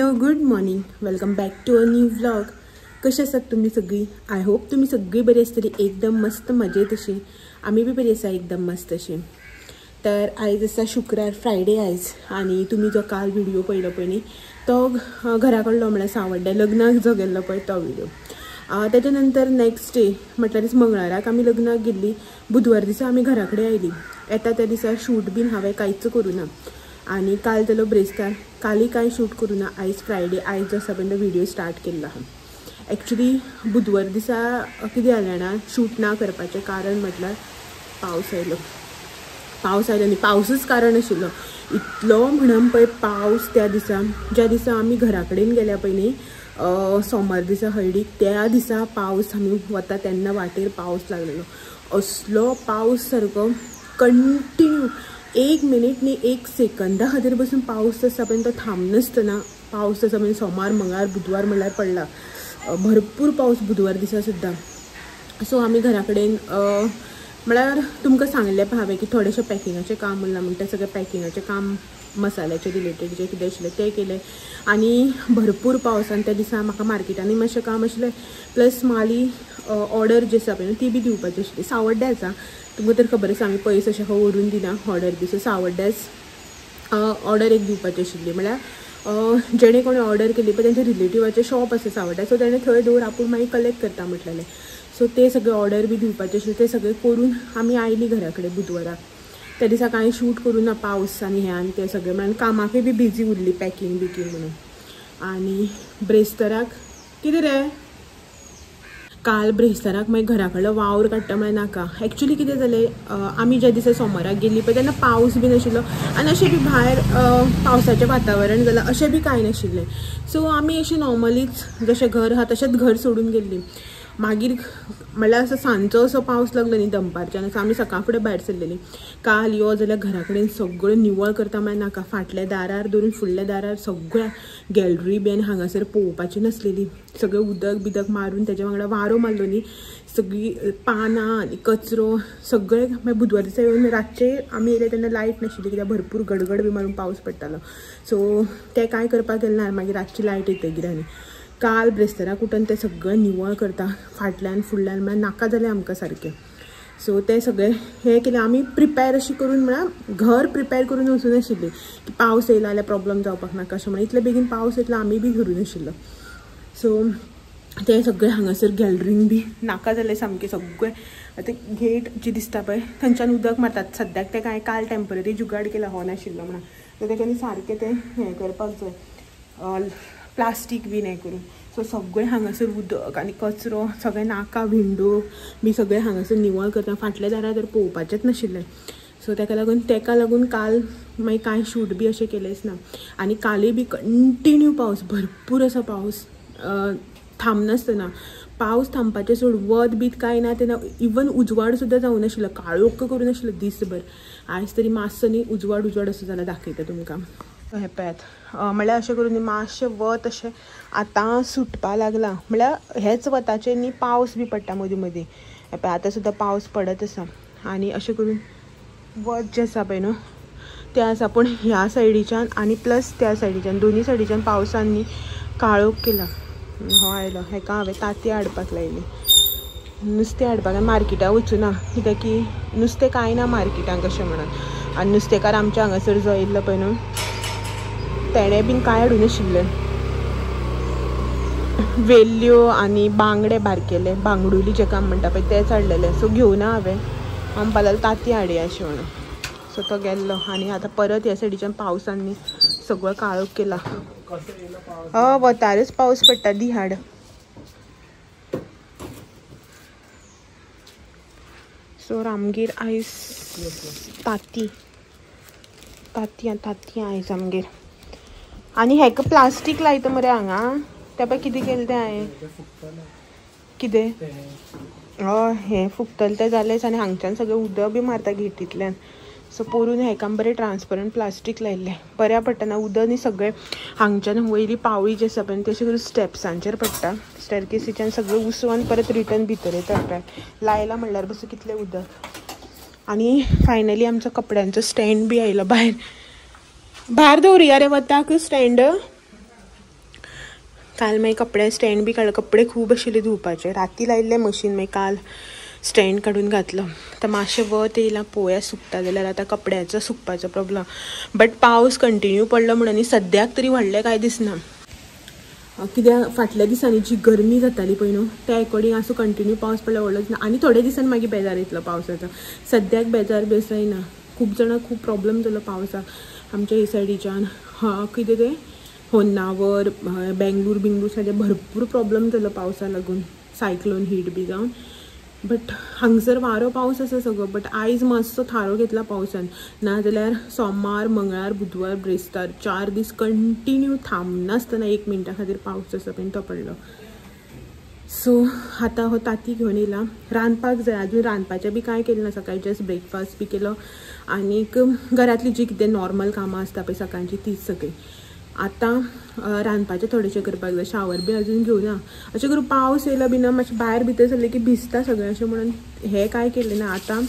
Hello good morning, welcome back to a new vlog. कशे आसात तुमी सगळी? I hope तुमी सगळी बरी आसतली, एकदम मस्त मजेत अशी. आमी बी बरी आसा, एकदम मस्त अशी. तर आयज आसा शुक्रार, फ्रायडे आयज. आनी तुमी जो काल व्हिडिओ पळयलो पळय न्ही, तो घरा कडलो म्हळ्यार सावड्ड्या लग्नाक जो गेल्लो पळय तो व्हिडिओ. तेच्या नंतर नेक्स्ट डे म्हटल्यार मंगळाराक आमी लग्नाक गेल्ली. बुधवार दिसा आमी घरा कडेन आयली. येता त्या दिसा शूट बीन हांवें कांयच करूं ना. आनी काल जालो ब्रेस्तार, कालय कांय शूट करूं ना. आयज फ्रायडे, आयज जो आसा पळय व्हिडिओ स्टार्ट केल्लो आहा. एक्चुली बुधवार दिसा कितें जालें जाणा, शूट ना करपाचें कारण म्हटल्यार पावस आयलो. पावस आयलो न्ही, पावसूच कारण आशिल्लो. इतलो म्हणून पळय पावस त्या दिसा, ज्या दिसा आमी घरा कडेन गेल्या पळय न्ही, सोमार दिसा हळदीक, त्या दिसा पावस आमी वता तेन्ना वाटेर पावस लागलेलो. असलो पावस सारको कंटिन्यू, एक मिनीट न्ही एक सेकंदा खातीर बसून पावस आसा पळय तो थांबनासतना पावस आसा पळय. सोमार मंगळार बुधवार म्हणल्यार पडला भरपूर पावस बुधवार दिसा सुद्दां. सो आमी घरा कडेन म्हळ्यार तुमकां सांगलें पळय हांवें की थोडेशें पॅकिंगाचें काम उरलां म्हणटा, सगळें पॅकिंगाचें काम मसाल्याचें रिलेटेड जें कितें आशिल्लें तें केलें. आनी भरपूर पावसान त्या दिसा म्हाका मार्केटांनी मातशें काम आशिल्लें, प्लस माली ऑर्डर जी आसा पळय ती बी दिवपाची आशिल्ली. सावड्ड्या आसा, तुमकां तर खबर आसा आमी पयस अशें खंय व्हरून दिना ऑर्डर बी. सो सावड्ड्याच ऑर्डर एक दिवपाची आशिल्ली. म्हळ्यार जेणे कोणें ऑर्डर केली पळय तेंच्या रिलेटिवाचें शॉप आसा सावड्ड्या, सो तेणें थंय दवर आपूण मागीर कलेक्ट करता म्हटलेलें. सो ते सगळे ऑर्डर बी दिवपाचे आशिल्ले, ते सगळे करून आमी आयली घरा कडेन बुधवाराक. त्या दिसा कांय शूट करूं ना, पावस आनी हें आनी तें सगळें म्हणून कामाकय बी बिजी उरली, पॅकिंग बिकींग म्हणून. आनी ब्रेस्ताराक कितें रे, काल ब्रेस्ताराक मागीर घरा कडलो वावर काडटा म्हळ्यार नाका. एक्चुली कितें जालें, आमी ज्या दिसा सोमाराक गेली पळय तेन्ना पावस बी नाशिल्लो आनी अशें बी भायर पावसाचें वातावरण जालां अशें बी कांय नाशिल्लें. सो आमी अशें नॉर्मलीच जशें घर आहा तशेंच घर सोडून गेल्लीं. मागीर म्हणल्यार असो सांजचो असो पावस लागलो न्ही दनपारच्यान, असो आमी सकाळ फुडें भायर सरलेलीं. काल यो जाल्यार घरा कडेन सगळें निवळ करता म्हळ्यार नाका. फाटल्या दारार धरून फुडल्या दारार सगळ्या गॅलरी बी आनी हांगासर पळोवपाची नासलेली. सगळें उदक बिदक मारून तेज्या वांगडा वारो मारलो न्ही, सगळीं पानां आनी कचरो सगळें. मागीर बुधवार दिसा येवन रातचे आमी येयले तेन्ना लायट नाशिल्ली, कित्याक भरपूर गडगड बी मारून पावस पडटालो. सो तें कांय करपाक गेलें ना. मागीर रातची लायट येतगीर आनी काल ब्रेस्ताराक उठून तें सगळें निवळ करता फाटल्यान फुडल्यान म्हळ्यार नाका जालें आमकां सारकें. सो तें सगळें हें केलें आमी प्रिपेर अशें करून, म्हळ्यार घर प्रिपेर करून वचूं नाशिल्ली की पावस येयला जाल्यार प्रॉब्लम जावपाक नाका अशें म्हणून. इतले बेगीन पावस येतलो आमी बी धरून नाशिल्लो. सो तें सगळें हांगासर गॅलरीन बी नाका जालें सामकें सगळें. आतां गेट जी दिसता पळय थंयच्यान उदक मारतात सद्याक, तें कांय काल टेंपररी जुगाड केला हो नाशिल्लो म्हणून, तर तेका सारकें तें हें करपाक जाय, प्लास्टीक बीन हें करून. सो सगळें हांगासर उदक आनी कचरो सगळें नाका, विंडो बी सगळें हांगासर निवळ करता. फाटल्या दारार तर पळोवपाचेंच नाशिल्लें. सो तेका लागून काल मागीर कांय शूट बी अशें केलेंच ना. आनी कालय बी कंटिन्यू पावस, भरपूर असो पावस थांबनासतना. पावस थांबपाचें सोड, वत बीत कांय ना तेन्ना, इवन उजवाड सुद्दां जावं नाशिल्लो, काळोख करून नाशिल्लो दीसभर. आयज तरी मातसो न्ही उजवाड उजवाड असो जाला, दाखयता तुमकां. हें पळयात, म्हळ्यार अशें करून मातशें वत अशें आतां सुटपा लागलां. म्हळ्यार हेच वताचेर न्ही पावस बी पडटा मदीं मदीं. हें पळय आतां सुद्दां पावस पडत आसा. आनी अशें करून वत जें आसा पळय न्हू तें आसा, पूण ह्या सायडीच्यान आनी प्लस त्या सायडीच्यान दोनी सायडीच्यान पावसान न्ही काळोख केला. हो आयलो, हेका हांवें तांतयां हाडपाक लायली. नुस्तें हाडपाक मार्केटाक वचूं ना, कित्याक की नुस्तें कांय ना मार्केटाक अशें म्हणून. आनी नुस्तेकार आमच्या हांगासर जो येयल्लो पळय न्हू तेणें बीन कांय हाडूं नाशिल्लें. वेल्ल्यो आनी बांगडे बारकेले, बांगडुली जेका म्हणटा पळय तेच हाडलेले. सो घेवना हांवें, हांव म्हणपाक लागलें तांतयां हाडया अशें म्हणून. सो तो गेल्लो. आनी आतां परत ह्या सायडीच्यान पावसान न्ही सगळो काळोख केला. हय, वतारच पावस पडटा दी हाड. सो आमगेर आयज तांती तांतयां तांतयां आयज आमगेर. आनी हेका प्लास्टीक लायता मरे हांगा, तें पळय कितें केलें तें हांवें, कितें हय हें फुगतलें तें जालेंच. आनी हांगच्यान सगळें उदक बी मारता गेटींतल्यान. सो पोरून हेका बरें ट्रान्सपरंट प्लास्टीक लायिल्लें बऱ्या पडटा ना उदक न्ही सगळें हांगच्यान वयली पावळी जी आसा पळय तशें करून स्टेप्सांचेर पडटा, स्टेरकेसीच्यान सगळें उसवन परत रिटर्न भितर येता. पळय लायलां म्हणल्यार बसून कितलें उदक. आनी फायनली आमचो कपड्यांचो स्टँड बी आयलो भायर. भायर दवरुया रे वताक स्टँड. काल मागीर कपडे स्टँड बी काडलो, कपडे खूब आशिल्ले धुवपाचे, राती लायिल्लें मशीन, मागीर काल स्टँड काडून घातलो. आतां मातशें वत येयलां पळोवया सुकता जाल्यार. आतां कपड्याचो सुकपाचो प्रॉब्लम, बट पावस कंटिन्यू पडलो म्हणून न्ही सद्याक तरी व्हडलें कांय दिसना. कित्याक फाटल्या दिसांनी जी गरमी जाताली पळय न्हू त्या एकॉर्डिंग आसूं कंटिन्यू पावस पडलो व्हडलो दिसना. आनी थोडे दिसान मागीर बेजार येतलो पावसाचो. सद्याक बेजार बेस जायना. खूब जाणां खूब प्रॉब्लम जालो पावसाक आमच्या हे सायडीच्यान. हा कितें तें होन्नावर बेंगलूर बिंगलूर सायडीन भरपूर प्रॉब्लम जालो पावसा लागून, सायक्लोन हीट बी जावन. बट हांगसर वारो पावस आसा सगळो, बट आयज मातसो थारो घेतला पावसान, नाजाल्यार सोमार मंगळार बुधवार ब्रेस्तार 4 दीस कंटिन्यू थांबनासतना 1 मिनटा खातीर पावस आसा पळय तो पडलो. सो आतां हो ताती घेवन येयला, रांदपाक जाय. अजून रांदपाचें बी कांय केलें ना, सकाळी जस्ट ब्रेकफास्ट बी केलो आनीक घरांतली जी कितें नॉर्मल कामां आसता पळय सकाळची तीच सगळीं. आतां रांदपाचें थोडेशें करपाक जाय. शावर बी अजून घेवना. अशें करून पावस येयलो बी ना मातशें भायर भितर सरलें की भिजता सगळें, अशें म्हणून हें कांय केलें ना. आतां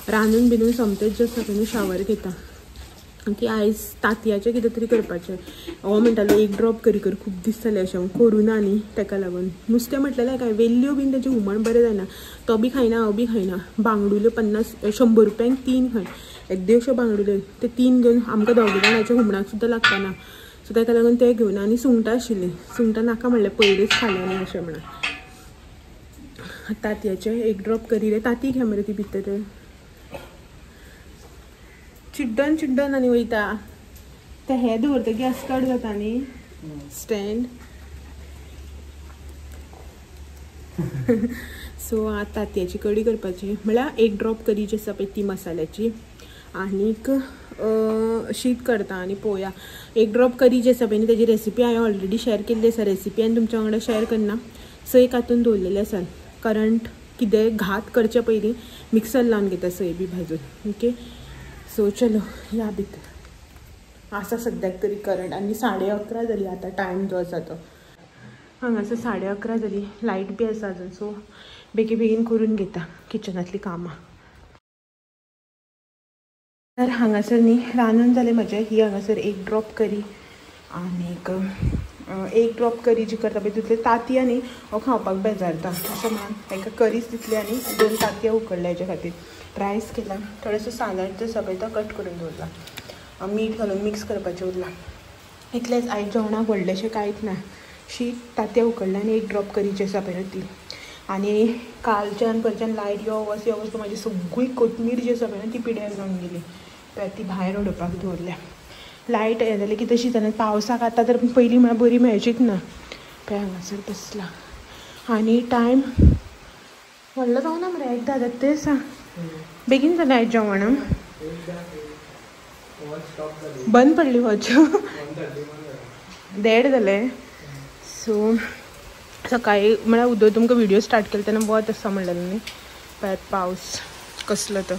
रांदून बिनून सोमतेच जस्ट सगळें न्हू शावर घेता की आयज तांतयाचें कितें तरी करपाचें. हो म्हणटालो एक ड्रॉप करी कर, खूब दीस जाले अशें करूं ना न्ही, ताका लागून. नुस्तें म्हटलेलें काय वेल्ल्यो बीन तेजें हुमण बरें जायना, तो बी खायना हांव बी खायना. बांगडुल्यो 50-100 रुपयांक 3 खंय, येद्योश्यो बांगडुल्यो, ते 3 घेवन आमकां दोग जाणांच्या हुमणाक सुद्दां लागपाना. सो ताका लागून ते घेवन. आनी सुंगटां आशिल्लीं, सुंगटां नाका म्हणलें पयलींच खालें न्ही अशें म्हणून. तांतयाचें एक ड्रॉप करी रे, तांती घे मरे ती भितर चिड्डन चिड्डन आनी वयता. ते हे दवरतकीर अस्कट जाता न्ही स्टँड. सो आतां तांतयाची कडी करपाची, म्हळ्यार एक ड्रॉप करी जी आसा पळय ती मसाल्याची, आनीक शीत करता. आनी पळोवया एक ड्रॉप करी जी आसा पळय न्ही तेजी रेसिपी हांवें ऑलरेडी शेअर केल्ली आसा, रेसिपी आनी तुमच्या वांगडा शेअर करना. सय कातून दवरलेली आसा, करंट कितें घात करचे पयलीं मिक्सर लावन घेता सय बी भाजून. ओके सो चलो या भितर. आसा सद्याक तरी करंट. आनी 11:30 जाली आतां टायम जो आसा तो हांगासर 11:30 जाली, लायट बी आसा अजून. सो बेगीन बेगीन करून घेता किचनांतलीं कामां. तर हांगासर न्ही रांदून जालें म्हजें. ही हांगासर एक ड्रॉप करी आनीक एक ड्रॉप करी जी करता पळय तितले तांतयां न्ही हो खावपाक बेजारता अशें म्हणून ताका करीच दितली आनी 2 तांतयां उकडल्या हेच्या खातीर. रायस केला, थोडोसो सालाड जो आसा पळय तो कट करून दवरला, मीठ घालून मिक्स करपाचें उरलां. इतलेंच. आयज जेवणाक व्हडलेंशें कांयच ना. शीत तांतयां उकडलें आनी एक ड्रॉप करी जी आसा पळय ती. आनी कालच्यान परच्यान लायट यो वच यो वच म्हाजी सगळी कोथमीर जी आसा पळय ती पिड्यार जावन गेली, ती भायर उडोवपाक दवरल्या. लायट हें जालें की तशी जाल्यार पावसाक आतां तर पयलीं म्हळ्यार बरी मेळचीच ना. पळय हांगासर बसला आनी टायम व्हडलो जावना मरे, 1:10 जाता ते आसा. बेगीन जालें आयज जेवण, बंद पडली वॉच 1:30 जालें. सो सकाळी म्हळ्यार उदक तुमकां व्हिडिओ स्टार्ट केलो तेन्ना वत आसा म्हणलेलें न्ही. पळयात पावस कसलो तो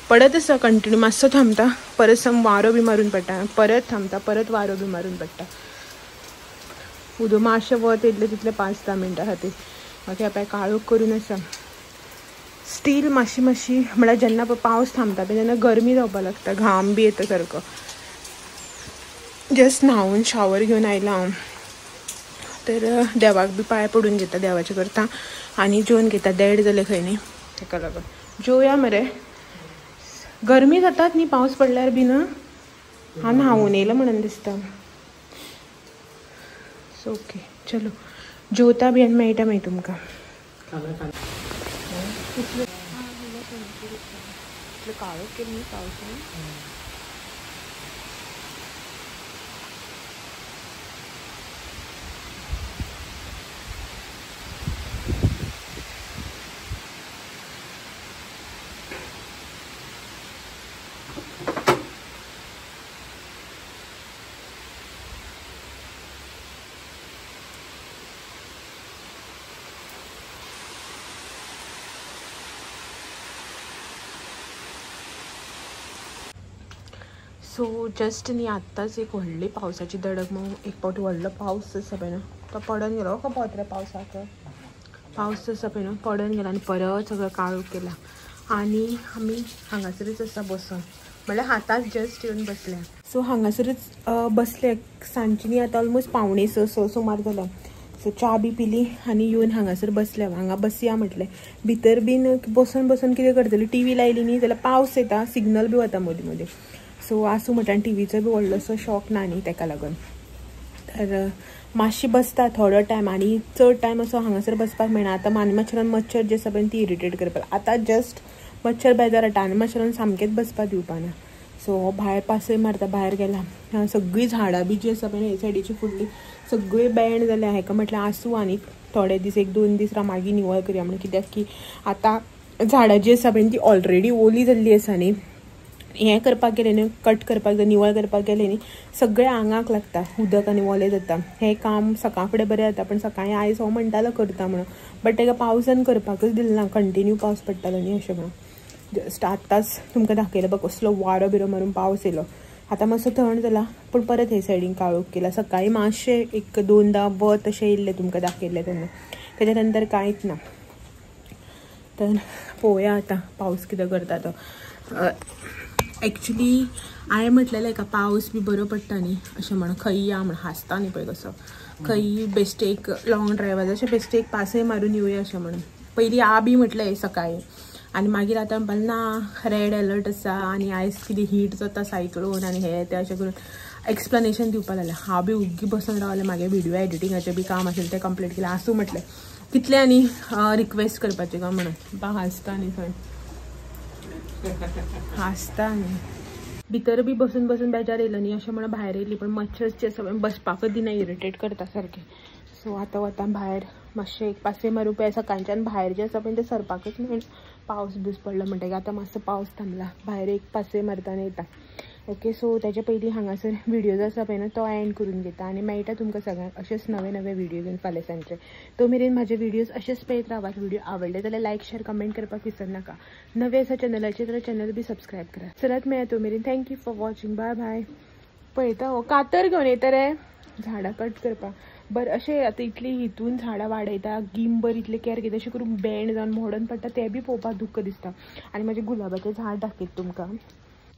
पडत आसा कंटिन्यू, मातसो थांबता परत सम वारो बी मारून पडटा, परत थांबता परत वारो बी मारून पडटा. उदक मातशें वत येतलें तितलें 5-10 मिनटां खातीर. बाकी पळय काळोख करून आसा स्टील. मातशी मातशी म्हळ्यार जेन्ना पळय पावस थांबता पळय तेन्ना गरमी जावपाक लागता, घाम बी येता सारको. जस्ट न्हांवन शावर घेवन आयलां हांव, तर देवाक बी पांय पडून घेता, देवाचें करता आनी जेवन घेता. 1:30 जालें खंय न्ही, ताका लागून जेवया मरे. गरमी जातात न्ही पावस पडल्यार बी ना. हांव न्हांवून येयलां म्हणून दिसता. सो ओके चलो जेवता बी आनी मेळटा मागीर तुमकां. काळोख केली न्ही पावसान. सो जस्ट न्ही आत्ताच एक व्हडली पावसाची दडक, मग एक पावटी व्हडलो पावस आसा पळय न्हू तो पडून गेलो. खबर रे पावसाक पावस आसा पळय न्हू पडून गेलो आनी परत सगळो काळोख केला. आनी आमी हांगासरूच आसा बसून, म्हळ्यार हाताच जस्ट येवन बसल्या. सो हांगासरूच बसले सांजची न्ही आतां ऑलमोस्ट 5:45 6 सुमार जाला. सो च्या बी पिली आनी येवन हांगासर बसले. हांगा बसया म्हटलें, भितर बीन बसून बसून कितें करतली, टी व्ही लायली न्ही जाल्यार पावस येता, सिग्नल बी वता मदीं मदीं. सो आसूं म्हटल्यार टी व्हीचो बी व्हडलोसो शॉक ना न्ही तेका लागून. तर मातशी बसता थोडो टायम आनी चड टायम असो हांगासर बसपाक मेळना. आतां मानी मच्छरान मच्छर जे आसा पळय ती इरिटेट करपाक. आतां जस्ट मच्छर बेजार हाडटा आनी मच्छरान सामकेंच बसपाक दिवपाना. सो हो भायर पासय मारता, भायर गेला. सगळीं झाडां बी जी आसा पळय हे सायडीची फुडली सगळी बँड जाल्या. हेका म्हटल्यार आसूं आनी थोडे दीस, एक दोन दीस राव, मागीर निवळ करया म्हणून. कित्याक की आतां झाडां जी आसा पळय ती ऑलरेडी ओली जाल्ली आसा न्ही. हें करपाक गेलें न्ही, कट करपाक जाय, निवळ करपाक गेलें न्ही, सगळें आंगाक लागता उदक आनी ओलें जाता. हें काम सकाळ फुडें बरें जाता, पण सकाळीं आयज हो म्हणटालो करता म्हणून, बट तेका पावसान करपाकच दिलें ना. कंटिन्यू पावस पडटालो न्ही अशें म्हणून. जस्ट आत्तांच तुमकां दाखयलें बघ कसलो वारो बिरो मारून पावस येयलो. आतां मातसो थंड जाला, पूण परत हे सायडीन काळोख केला. सकाळीं मातशें एक दोनदां वत अशें येयल्लें तुमकां दाखयल्लें तेन्ना, तेच्या नंतर कांयच ना. तर पळोवया आतां पावस कितें करता तो. एक्चुली हांवें म्हटलेलें एका पावस बी बरो पडटा न्ही अशें म्हणून, खंय या म्हण हांसता न्ही पळय कसो, खंय बेश्टे एक लॉंग ड्रायव्ह अशें बेश्टे एक पासय मारून येवया अशें म्हणून. पयलीं आ बी म्हटलें सकाळीं आनी मागीर आतां म्हणपाक ना रेड अलर्ट आसा आनी आयज कितें हीट जाता सायक्लोन आनी हें तें अशें करून एक्सप्लेनेशन दिवपाक लागलें. हांव बी उग्गी बसून रावलें, मागीर व्हिडियो एडिटिंगाचें बी काम आशिल्लें तें कंप्लीट केलें. आसूं म्हटलें, कितलें आनी रिक्वेस्ट करपाचें काय म्हणून. बा हांसता न्ही थंय, हांसता न्ही. भितर बी बसून बसून बेजार येयलो न्ही अशें म्हणून भायर येयली, पण मच्छर जे आसा बसपाकच दिना, इरिटेट करता सारकें. सो आतां वता भायर मातशें एक पासय मारूं. पळय सकाळच्यान भायर जें आसा पळय तें सरपाकच मेळना, पावस बीस पडलो म्हणटकीर. आतां मातसो पावस थांबला, भायर एक पासय मारता आनी येता. ओके, सो तेजे पयलीं हांगासर व्हिडियो जो आसा पळय न्हू तो एंड करून घेता आनी मेळटा तुमकां सगळ्यांक अशेंच नवे नवे व्हिडियो घेवन फाल्यां सांजचे. तो मेरेन म्हाजे व्हिडियोज अशेच पळयत रावात. व्हिडिओ आवडले जाल्यार लायक शेअर कमेंट करपाक विसरनाका. नवे आसा चॅनलाचेर जाल्यार चॅनल बी सबस्क्रायब करा. चलत मेळया तो मेरेन. Thank you for watching, bye bye. पळयता हो कातर घेवन येता रे झाडां कट करपाक. बरें अशें आतां इतली हितून झाडां वाडयता, गिंबर इतलें केअर घेता, अशें करून बेंड जावन मोडून पडटा तें बी पळोवपाक दुख्ख दिसता. आनी म्हाजें गुलाबाचें झाड दाखयता तुमकां.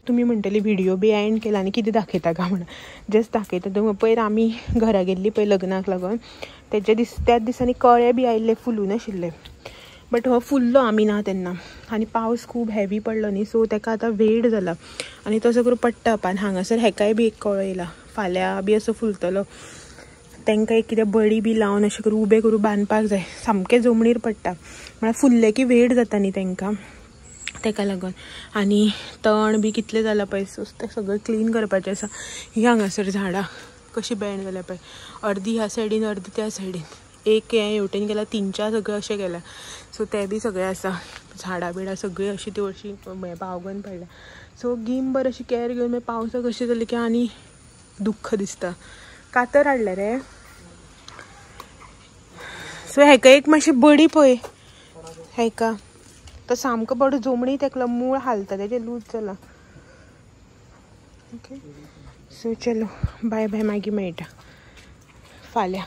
तुमी म्हणटली व्हिडियो बी एंड केला आनी कितें दाखयता काय म्हणून. जस्ट दाखयता तुमकां. पयर आमी घरा गेल्ली पळय लग्नाक लागून, तेजे दीस त्याच दिसांनी कळे बी आयिल्ले, फुलून आशिल्ले, बट हो फुल्लो आमी ना तेन्ना. आनी पावस खूब हेवी पडलो न्ही, सो तेका आतां वेड जाला आनी तसो करून पडटा. आनी हांगासर हेकाय बी एक कळो येयला, फाल्यां बी असो फुलतलो. तांकां एक कितें बडी बी लावन अशें करून उबें करून बांदपाक जाय, सामकें जमनीर पडटा म्हळ्यार फुल्लें की वेड जाता न्ही तांकां, तेका लागून. आनी तण बी कितलें जालां पळय, सो तें सगळें क्लीन करपाचें आसा. ही हांगासर झाडां कशी बेंड जाल्या पळय, अर्दी ह्या सायडीन अर्दी त्या सायडीन, एक हें हेवटेन गेला, तीन चार सगळें अशें गेलां. सो तें बी सगळें आसा, झाडां बिडां सगळीं अशीं ती अशीं पावगन पडल्या. सो गिमभर अशी केअर घेवन मागीर पावसाक अशें जालें की आनी दुख्ख दिसता. कातर हाडलें रे. सो हेका एक मातशी बडी पळय, हेका तो सामको बरो जमणी तेकलो मूळ हालता, तेजें लूज जाला. ओके, सो चलो बाय बाय, मागीर मेळटा फाल्यां.